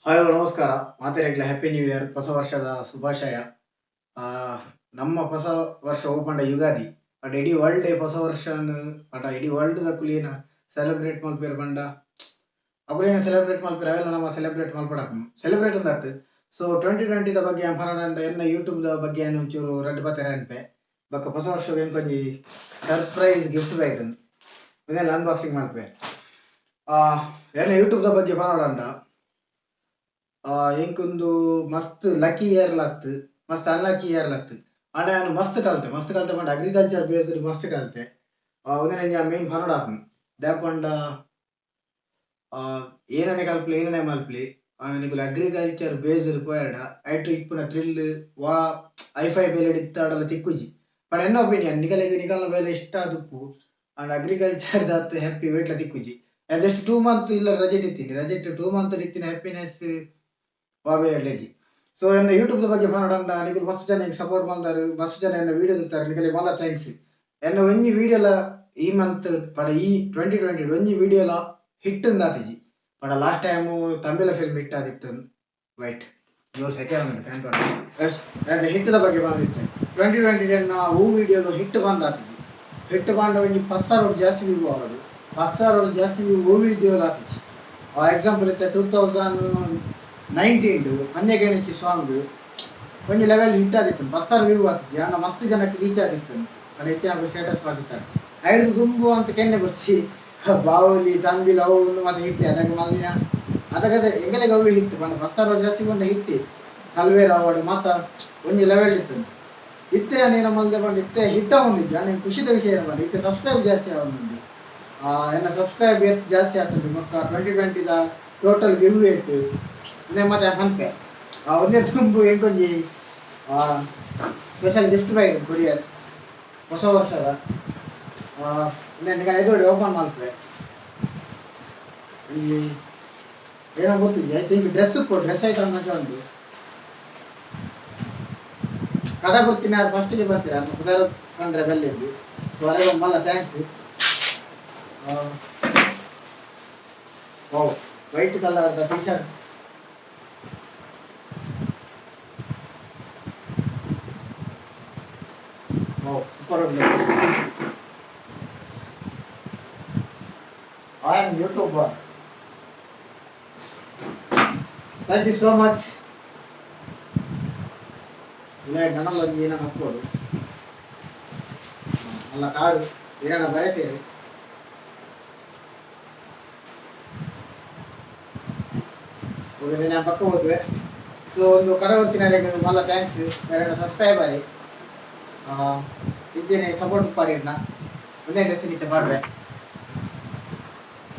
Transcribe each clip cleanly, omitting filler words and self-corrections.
Hi, ನಮಸ್ಕಾರ ಮಾತೆರೆಗ್ಲ. Happy new year, ಹೊಸ ವರ್ಷದ ಶುಭಾಶಯ. ನಮ್ಮ ಹೊಸ ವರ್ಷ ಓಪಂಡ ಯುಗಾದಿ. ಪಂಡ ಇಡೀ ವರ್ಲ್ಡ್ ಹೊಸ ವರ್ಷನ್, ಪಂಡ ಇಡೀ ವರ್ಲ್ಡ್ ದಕುಲು ಏನ ಸೆಲೆಬ್ರೇಟ್ ಮಲ್ಪೆರ್ ಪಂಡ, ಅಕುಲು ಏನ ಸೆಲೆಬ್ರೇಟ್ ಮಲ್ಪೆರ್, ಅವೆಲ್ಲ ನಮ್ಮ ಸೆಲೆಬ್ರೇಟ್ ಮಲ್ಪಡ, ಸೆಲೆಬ್ರೇಟ್ ಅಂದಾತ್. ಸೊ 2020ದ ಬಗ್ಗೆ ಪನೊಡಂಡ, ಎನ್ನ ಯೂಟ್ಯೂಬ್ ದ ಬಗ್ಗೆ ಯಾನ್ ಒಂಚೂರು ರಡ್ಡ್ ಪಾತೆರ ಅನ್ಪೆ. ಬೊಕ್ಕ ಹೊಸ ವರ್ಷಗ್ ಎಂಕೊಂಜಿ ಸರ್ಪ್ರೈಸ್ ಗಿಫ್ಟ್ ಬೈದುಂಡು, ಉಂದೆನ್ ಅನ್ಬಾಕ್ಸಿಂಗ್ ಮಲ್ಪೆ. ಎನ್ನ ಯೂಟ್ಯೂಬ್ ದ ಬಗ್ಗೆ ಪನೊಡಂಡ, ಎಂಕೊಂದು ಮಸ್ತ್ ಲಕ್ಕಿ ಇಯರ್ ಲತ್ತು, ಮಸ್ತ್ ಅನ್ಲಕ್ಕಿ ಇಯರ್ ಲತ್ತು. ಆಂಡ ಯಾನ್ ಮಸ್ತ್ ಕಲ್ತೆ. ಮಸ್ತ್ ಕಲ್ತೆ ಪಂಡ ಅಗ್ರಿಕಲ್ಚರ್ ಬೇಸ್ಡ್ ಮಸ್ತ್ ಕಲ್ತೆ. ಉಂದೆನ್ ಮೇನ್ ಪನೊಡಾಪುಂಡು. ದಾಯೆ ಪಂಡ ಏನನೆ ಕಲ್ಪಲೆ, ಏನನೆ ಮಲ್ಪಲಿ, ಆಂಡ ನಿಕುಲು ಅಗ್ರಿಕಲ್ಚರ್ ಬೇಸ್ಡ್ ಪೋಯೆರ್ಡ ಐಟ್ ಇಪ್ಪುನ ಥ್ರಿಲ್ ವಾ ಹೈಫೈ ಬೇಲೆಡ್ ಇತ್ತಾಡಲ ತಿಕ್ಕುಜಿ ಪಂಡ ಎನ್ನ ಒಪಿನಿಯನ್. ನಿಕಲೆಗ್ ನಿಕಲ್ನ ಬೇಲೆ ಇಷ್ಟ ಆದುಪ್ಪು, ಆಂಡ ಅಗ್ರಿಕಲ್ಚರ್ ದಾತ್ ಹ್ಯಾಪಿ ವೇಟ್ಲ ತಿಕ್ಕುಜಿ. ಜಸ್ಟ್ 2 ಮಂತ್ ಇಲ್ಲ ರಜೆಟ್ ಇತ್ತೀನಿ. ರಜೆಟ್ 2 ಮಂತ್ ಇತ್ತಿನ ಹ್ಯಾಪಿನೆಸ್ ವಾ ಬೇಲೆ. ಸೊ ಎನ್ನ ಯೂಟ್ಯೂಬ್ ಬಗ್ಗೆ ಪನೊಡಂಡ, ನಿಕುಲು ಮಸ್ತ್ ಜನ ಸಪೋರ್ಟ್ ಮಲ್ದಾರ್, ಮಸ್ತ್ ಜನ ಎನ್ನ ವೀಡಿಯೋ ತೂತಾರ್, ನಿಕಲೆಗ್ ಮಲ್ಲ thanks. ಎನ್ನ ಒಂಜಿ ವೀಡಿಯೋಲ ಈ ಮಂತ್ ಪಂಡ ಈ 2020 ಒಂಜಿ ವೀಡಿಯೋಲ ಹಿಟ್ ಅಂದಾತಿಜಿ. ಪಂಡ ಲಾಸ್ಟ್ ಟೈಮ್ ತಂಬಿಲ ಫಿಲ್ಮ್ ಹಿಟ್ ಆದಿತ್ತು. ವೈಟ್, ಜೋರ್ ಸೆಕೆ ಆವೊಂದುಂಡು, ಫ್ಯಾನ್. ಎಸ್, ಹಿಟ್ ದ ಬಗ್ಗೆ ಬಂದಿತ್ತೆ. 2020 ಹೂ ವೀಡಿಯೋಲು ಹಿಟ್ ಬಂದಾತಿಜಿ. ಹಿಟ್ ಬಂಡ ಒಂಜಿ 10,000 ಜಾಸ್ತಿ ವ್ಯೂ ಆವೊಡು. 10,000 ಜಾಸ್ತಿ ವ್ಯೂ ಹೂ ವೀಡಿಯೋಲು ಆತಿಜಿ. ಎಕ್ಸಾಂಪಲ್, ಇತ್ತೆ 2019 ಪಂಜೆಗೇಣಿಚಿ ಸಾಂಗ್ ಒಂಜಿ ಲೆವೆಲ್ ಹಿಟ್ ಆದಿತ್ತು. 10,000 ವ್ಯೂ ಆತಿಜಿ, ಆಂಡ ಮಸ್ತ್ ಜನಕ್ಕೆ ರೀಚ್ ಆದಿತ್ತು. ಪಂಡ ಹೆಚ್ಚಿನ ಸ್ಟೇಟಸ್ ಪಾಡಿತ್ತಾರೆ. ಐಡ್ದು ದುಂಬು ಅಂತ ಕೆನ್ನೆ ಬೊರ್ಚಿ, ಬಾವಲಿ, ತಂಬಿಲ ಅವು ಒಂದು ಮಾತ ಹಿಟ್ಟೆ. ಅದಕ್ಕೆ ಮಲ್ದಿನ ಅದಕ್ಕದ ಎಂಗಲೆಗ್ ಅವು ಹಿಟ್. ಪಂಡ 10,000 ಜಾಸ್ತಿ ಪಂಡ ಹಿಟ್ಟೆ. ಕಲ್ವೇರ್ ಅವಾರ್ಡ್ ಮಾತ ಒಂಜಿ ಲೆವೆಲ್ ಇತ್ತು. ಇತ್ತೆ ಏನ ಮಲ್ದೆ ಪಂಡ, ಇತ್ತೆ ಹಿಟ್ ಆವೊಂದಿಜ್ಜಿ. ಆಂಡ ಖುಷಿದ ವಿಷಯ ಏನು ಪಂಡ, ಇತ್ತೆ ಸಬ್ಸ್ಕ್ರೈಬ್ ಜಾಸ್ತಿ ಆವೊಂದುಂಡು. ಎನ್ನ ಸಬ್ಸ್ಕ್ರೈಬ್ ಏತ್ ಜಾಸ್ತಿ ಆತುಂಡು, ಬೊಕ್ಕ 2020ದ ಟೋಟಲ್ ವ್ಯೂ ಏತ್, ಉಂದೆ ಮಾತ ಪನ್ಪೆ. ಒಂದೇ ದುಂಬು ಎಂಕೊಂಜಿ ಸ್ಪೆಷಲ್ ಗಿಫ್ಟ್ ಬೈದುಂಡು ಕೊರಿಯರ್, ಹೊಸ ವರ್ಷದ. ಉಂದೆನ್ ಎದುರುಡೆ ಓಪನ್ ಮಲ್ಪುವೆ. ಒಂಜಿ ಏನೋ ಗೊತ್ತಿಜ್ಜಿ. I think dress ಉಪ್ಪು, ಡ್ರೆಸ್ ಐಟಮ್ ಮಂಚ ಉಂಡು. ಕಡ ಗುರ್ತಿನ ಯಾರು ಫಸ್ಟಿಗೆ ಬರ್ತೀರಾ ಅಂತ ಪುದರ್ ಪಂಡ್ರೆ ಬಲ್ಲಿದ್ದು. ಸೊ ಅರೆಗ್ ಮಲ್ಲ thanks. Wow, white colour the T shirt. Wow, super ಉಂಡು. I am YouTuber. Thank you so much. ನನಲ್ಲ ಒಂಜಿ ಏನ ಹಾಕ್ಬೋದು ಅಲ್ಲ ಕಾರ್ಡ್ ಏನಾರ ಬರೆತೀರಿ. ಓಕೆ, ನಾನು ಪಕ್ಕ ಹೋದ್ವೆ. ಸೊ ಒಂದು ಕಡವರ್ತಿನ ಮಲ್ಲ thanks. ಬೇರೆ ಸಬ್ಸ್ಕ್ರೈಬ್ ಆರಿ, ಇಂಚೆನೆ ಸಪೋರ್ಟ್ ಪಾಡಿರ್ನ. ಒಂದೇ ಡ್ರೆಸ್ ಇತ್ತೆ ಪಾಡ್ವೆ.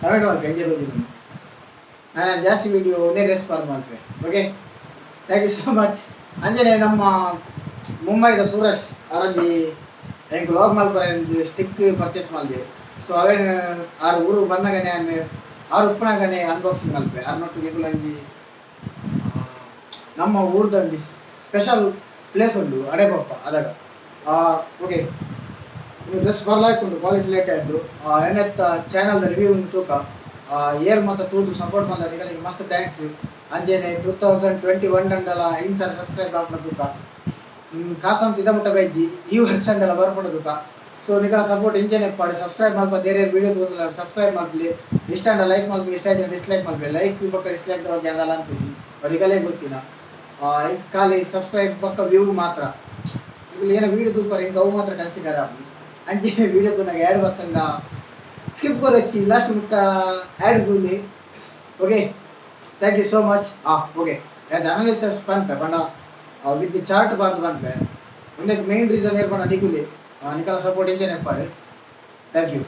ಕಮೆಂಟ್ ಮಲ್ಪೆ ಎಂಜೆ ತೋಜುಂಡು. ನಾನು ಜಾಸ್ತಿ ವಿಡಿಯೋ ಒಂದೇ ಡ್ರೆಸ್ ಪಾಡ್ ಮಲ್ಪೆ. Okay, thank you so much. ಅಂಚನೆ ನಮ್ಮ ಮುಂಬೈದ ಸೂರಜ್ ಅರಂಜಿ ಎಂಕ್ ವ್ಲಾಗ್ ಮಲ್ಪರೆ ಸ್ಟಿಕ್ ಪರ್ಚೇಸ್ ಮಲ್ದೆ. ಸೊ ಅವೇನ್ ಆರ್ ಊರು ಬಂದಾಗನೆ, ಆರ್ ಉಪ್ಪುನಗನೆ ಅನ್ಬಾಕ್ಸಿಂಗ್ ಮಲ್ಪೆ. ಆರ್ನೊಟ್ಟಿಗೆ ಎಂಕುಲು ನಮ್ಮ ಊರ್ದ ಒಂಜಿ ಸ್ಪೆಷಲ್ ಪ್ಲೇಸ್ ಉಂಡು, ಅಡೆಬಪ್ಪ ಅದಗ. ಓಕೆ, ಡ್ರೆಸ್ ಬರ್ಲಾಯ್ಕುಂಡು, ಕ್ವಾಲಿಟಿ ಲೇಟ್ ಉಂಡು. ಎನ್ನೆತ್ತ ಚಾನಲ್ ರಿವ್ಯೂ ಉಂಡು ತೂಕ. ಏರ್ ಮಾತ ತೂದು ಸಪೋರ್ಟ್ ಮಲ್ದ ನಿಕಲೆಗ್ ಮಸ್ತ್ thanks. ಅಂಚೆನೆ 2021 ಅಂಡಲ 5,000 ಸಬ್ಸ್ಕ್ರೈಬ್ ಆಪುನ ತೂಕ. ಕಾಸಂತ ಇದ ಮುಟ್ಟ ಬೈಜಿ, ಈ ವರ್ಷ ಅಂಡಲ ಬರ್ಪುಂಡು ತೂಕ. ಸೊ ನಿಕಲ ಸಪೋರ್ಟ್ ಇಂಚೆನೆ ಇಪ್ಪಡ್. ಸಬ್ಸ್ಕ್ರೈಬ್ ಮಲ್ಪ ಬೇರೆ ವಿಡಿಯೋ ತೂಂದುಲ್ಲ, ಸಬ್ಸ್ಕ್ರೈಬ್ ಮಲ್ಪುಲೆ. ಇಷ್ಟ ಆಂಡ ಲೈಕ್ ಮಲ್ಪುಲೆ, ಇಷ್ಟ ಆಯಿಜಿಡ ಡಿಸ್ಲೈಕ್ ಮಲ್ಪುಲೆ. ಲೈಕ್ ಬೊಕ್ಕ ಡಿಸ್ಲೈಕ್ ಬಗ್ಗೆ ಅಂದಲ ಅನ್ಪುಜಿ, ಬಟ್ ನಿಕಲೆಗ್ ಗೊತ್ತಿನ. ಖಾಲಿ ಸಬ್ಸ್ಕ್ರೈಬ್ ಬೊಕ್ಕ ವ್ಯೂ ಮಾತ್ರ. ನಿಕುಲು ಏನ ವಿಡಿಯೋ ತೂಪರ್, ಎಂಕ್ ಅವು ಮಾತ್ರ ಕನ್ಸಿಡರ್ ಆಪುಂಡು. ಅಂಚೆನೆ ವಿಡಿಯೋ ತೂನಗ ಆಡ್ ಬತ್ತಂಡ ಸ್ಕಿಪ್ ಕೊರೊಚ್ಚಿ, ಲಾಸ್ಟ್ ಮುಟ್ಟ ಆಡ್ ತೂಲೆ. Okay, thank you so much. Okay, analysis ಪನ್ಪೆ ಪಂಡ ವಿತ್ ಚಾರ್ಟ್ ಪಾಡ್ದು ಪನ್ಪೆ. ಉಂದೆಕ್ ಮೇನ್ ರೀಸನ್ ಏರ್ ಪಂಡ ನಿಕುಲೆ. ನಿಕಲ ಸಪೋರ್ಟ್ ಇಂಚೆನೆ ಇಪ್ಪಡ್. Thank you.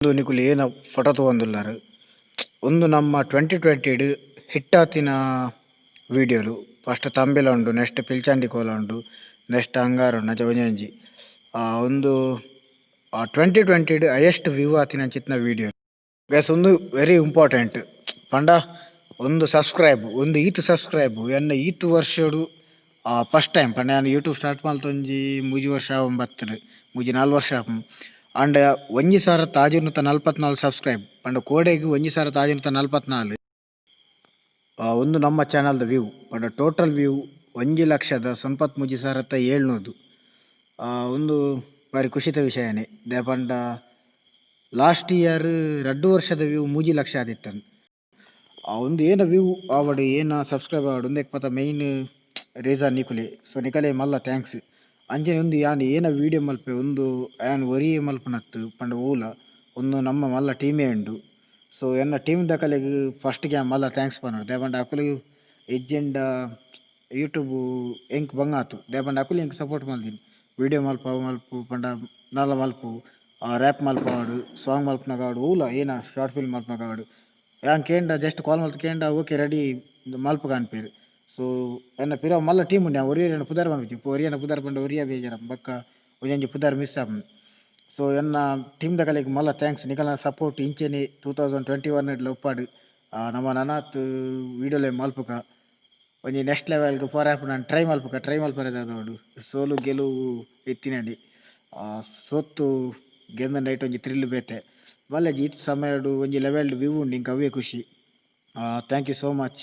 ಉಂದು ನಿಕುಲು ಏನ ಫೋಟೋ ತೂವೊಂದುಲ್ಲರ್, ಉಂದು ನಮ್ಮ 2020ಡ್ ಹಿಟ್ ಆತಿನ ವಿಡಿಯೋಲು. ಫಸ್ಟ್ ತಂಬಿಲ ಉಂಡು, ನೆಕ್ಸ್ಟ್ ಪಿಲ್ಚಂಡಿ ಕೋಲ ಉಂಡು, ನೆಕ್ಸ್ಟ್ ಅಂಗಾರ ಉಂಡು, ಅಂಚ ಒಂಜಿ ಒಂಜಿ. ಉಂದು 2020ಡ್ ಹೈಯೆಸ್ಟ್ ವ್ಯೂ ಆತಿನಂಚಿತ್ತಿನ ವಿಡಿಯೋ. ಗೈಸ್, ಉಂದು ವೆರಿ ಇಂಪಾರ್ಟೆಂಟ್ ಪಂಡ ಒಂದು ಸಬ್ಸ್ಕ್ರೈಬ್, ಒಂದು ಈತ್ ಸಬ್ಸ್ಕ್ರೈಬ್ ಎನ್ನ ಈತ್ ವರ್ಷಡು ಫಸ್ಟ್ ಟೈಮ್. ಪಂಡ ಯಾನ್ ಯೂಟ್ಯೂಬ್ ಸ್ಟಾರ್ಟ್ ಮಲ್ತೊಂಜಿ 3 ವರ್ಷ ಆವೊಂದು ಬತ್ತುಂಡು, 3-4 ವರ್ಷ ಆಪುಂಡು. ಆಂಡ 1644 ಸಬ್ಸ್ಕ್ರೈಬ್ ಪಂಡ ಕೋಡೆಗ್ 1644. ಉಂದು ನಮ್ಮ ಚಾನೆಲ್ ದ ವೀವ್ ಪಂಡ ಟೋಟಲ್ ವೀವ್ ಒಂಜಿ ಲಕ್ಷದ ಸಂಪತ್ಮೂಜಿ ಸಾರತ್ತ ಏಳ್ನೂದು. ಉಂದು ಬಾರಿ ಖುಷಿತ ವಿಷಯನೆ ದಾಯೆ ಪಂಡ ಲಾಸ್ಟ್ ಇಯರ್ ರಡ್ಡ್ ವರ್ಷದ ವೀವ್ ಮೂಜಿ ಲಕ್ಷ ಆದಿತ್ತ್ಂಡ್. ಉಂದು ಏನ ವೀವ್ ಆವಡ್ ಏನ ಸಬ್ಸ್ಕ್ರೈಬ್ ಆವಡ್ ಉಂದೆಕ್ ಮಾತ ಮೈನ್ ರೀಸನ್ ನಿಕುಲೆ ಸೊ ನಿಕಲೆ ಮಲ್ಲ thanks. ಅಂಚನೆ ಉಂದು ಯಾನ್ ಏನ ವೀಡಿಯೋ ಮಲ್ಪುವೆ ಉಂದು ಯಾನ್ ಒರಿಯೆ ಮನ್ಪುನತ್ತ್ ಪಂಡ ಒವುಲ ಉಂದು ನಮ್ಮ ಮಲ್ಲ ಟೀಮೇ ಉಂಡು. ಸೊ ಎನ್ನ ಟೀಮ್ ದಕಲೆಗ್ ಫಸ್ಟ್ ಗ್ ಯಾನ್ ಮಲ್ಲ thanks ಪನೊಡು ದಾಯೆ ಪಂಡ ಅಕುಲು ಇಜ್ಜಿಂಡ ಯೂಟ್ಯೂಬ್ ಎಂಕ್ ಬಂಗ ಆತು ದಾಯೆ ಪಂಡ ಅಕುಲು ಎಂಕ್ ಸಪೋರ್ಟ್ ಮಲ್ದಿನಿ ವೀಡಿಯೋ ಮಲ್ಪ ಮಲ್ಪು ಪಂಡ ದಾಲ ಮಲ್ಪು ರ್ಯಾಪ್ ಮನ್ಪವಡ್ ಸೋಂಗ್ ಮನ್ಪುನಗ ಆವಡ್ ಒವುಲ ಏನ ಶಾರ್ಟ್ ಫಿಲ್ಮ್ ಮನ್ಪುನಗ ಆವಡ್ ಯಾನ್ ಕೇಂಡ ಜಸ್ಟ್ ಕಾಲ್ ಮಲ್ತ್ ಕೇಂಡ ಓಕೆ ರೆಡಿ ಮಲ್ಪುಗ ಪನ್ಪೆರ್. ಸೊ ಎನ್ನ ಪಿರವು ಮಲ್ಲ ಟೀಮ್ ಉಂಡು ಯಾನ್ ಒರಿಯನ ಪುದರ್ ಪನ್ಪುಜಿ ಒರಿಯನ ಪುದರ್ ಪಂಡ ಒರಿಯೆ ಬೇಜಾರ್ ಆಪುಂಡು ಬೊಕ್ಕ ಒಂಜೊಂಜಿ ಪುದರ್ ಮಿಸ್ಸ್ ಆಪುಂಡು. ಸೊ ಎನ್ನ ಟೀಮ್ ದಕಲೆಗ್ ಮಲ್ಲ thanks ನಿಕಲ್ನ ಸಪೋರ್ಟ್ ಇಂಚೆನೆ 2021 ಡ್ಲ ಉಪ್ಪಡ್ ನಮ ನನಾತ್ ವೀಡಿಯೋ ಲೆನ್ ಮಲ್ಪುಗ ಒಂಜಿ ನೆಕ್ಸ್ಟ್ ಲೆವೆಲ್ ಗ್ ಪೋರೆ ಆಪುಂಡ ಟ್ರೈ ಮಲ್ಪುಗ ಟ್ರೈ ಮಲ್ಪರೆ ದಾದ ಉಂಡು ಸೋಲು ಗೆಲುವು ಇತ್ತಿನನೆ ಸೋತು ಗೆಂದ್ಂಡ ಐಟ್ ಒಂಜಿ ಥ್ರಿಲ್ ಬೇತೆ ಮಲ್ಲೆಜಿ ಇತ್ ಸಮಯಡ್ ಒಂಜಿ ಲೆವೆಲ್ ಡ್ ವೀವ್ ಉಂಡು ಎಂಕ್ ಅವ್ವೆ ಖುಷಿ. Thank you so much.